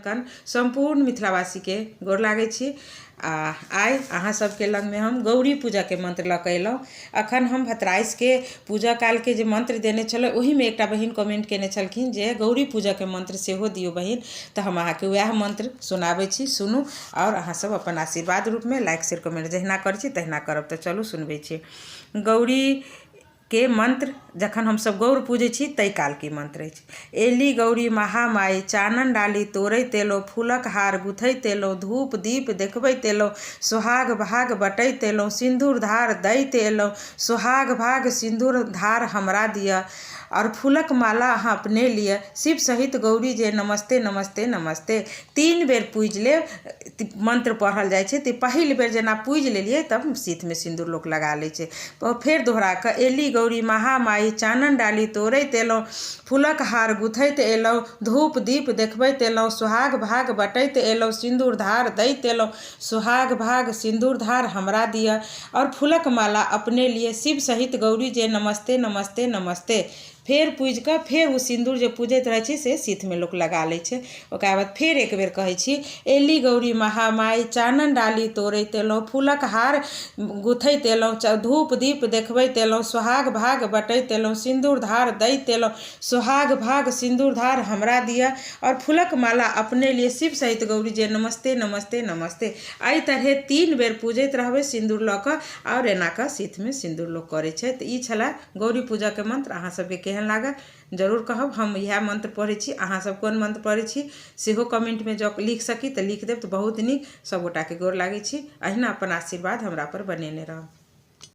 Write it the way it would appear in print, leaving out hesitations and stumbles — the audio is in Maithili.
कर्ण सम्पूर्ण मिथिलावासीके गोर लागै छी। आ आइ अहाँ सबके लगमे हम गौरी पूजाके मंत्र लऽ कऽ अयलहुँ। अखन हम भतराइसके पूजा कालके जे मंत्र देने छलहुँ, ओहिमे एकटा बहिन कमेंट कयने छलखिन जे गौरी पूजाके मंत्र सेहो दियौ बहिन। तऽ हम अहाँके वएह मंत्र सुनाबै छी, सुनू आओर अहाँ सब अपन आशीर्वाद रूपमे लाइक शेयर कमेंट जहिना करै छी तहिना करब। तऽ चलू सुनबै छी गौरी के मंत्र। जखन हमसभ गौर पूजै छी ताहि कालके मंत्र अछि। एली गौरी महामाई, चानन डाली तोड़ैत एलहुँ, फूलक हार गुथैत एलहुँ, धूप दीप देखबैत एलहुँ, सोहाग भाग बँटैत एलहुँ, सिन्दूर धार दैत एलहुँ, सोहाग भाग सिन्दूर धार हमरा दिअ आओर फूलक माला अहाँ अपने लिअ, शिव सहित गौरी जे नमस्ते नमस्ते नमस्ते। तीन बेर पूजि लेब, मन्त्र पढ़ल जाइ छै। तऽ पहिल बेर जेना पूजि लेलियै तब सीथमे सिन्दूर लोक लगा लै छै। फेर दोहरा कऽ, एली गौरी महामाई, चानन डाली तोड़ैत एलहुँ, फूलक हार गुथैत एलहुँ, धूप दीप देखबैत एलहुँ, सोहाग भाग बँटैत एलहुँ, सिन्दूर धार दैत एलहुँ, सोहाग भाग सिन्दूर धार हमरा दिअ आओर फूलक माला अपने लिअ, शिव सहित गौरी जे नमस्ते नमस्ते नमस्ते। फेर पूजि कऽ फेर ओ सिन्दूर जे पूजैत रहै छै से सीथमे लोक लगा लै छै। ओकरा बाद फेर एक बेर कहै छी, एली गौरी महामाई, चानन डाली तोड़ैत एलहुँ, फूलक हार गुथैत एलहुँ, धूप दीप देखबैत एलहुँ, सोहाग भाग बँटैत एलहुँ, सिन्दूर धार दैत एलहुँ, सोहाग भाग सिन्दूर धार हमरा दिअ आओर फूलक माला अपने लिअ, शिव सहित गौरी जे नमस्ते नमस्ते नमस्ते। एहि तरहे तीन बेर पूजैत रहबै सिन्दूर लऽ कऽ आओर एना कऽ सीथमे सिन्दूर लोक करै छै। तऽ ई छलए गौरी पूजाके मंत्र। अहाँ सबके केहन लागल जरूर कहब। हम इएह मंत्र पढ़ै छी, अहाँ सब कोन मंत्र पढ़ै छी सेहो कमेंटमे जँ लिख सकी तऽ लिख देब तऽ बहुत नीक। सब गोटाके गोर लागै छी। अहिना अपन आशीर्वाद हमरा पर बनेने रहब।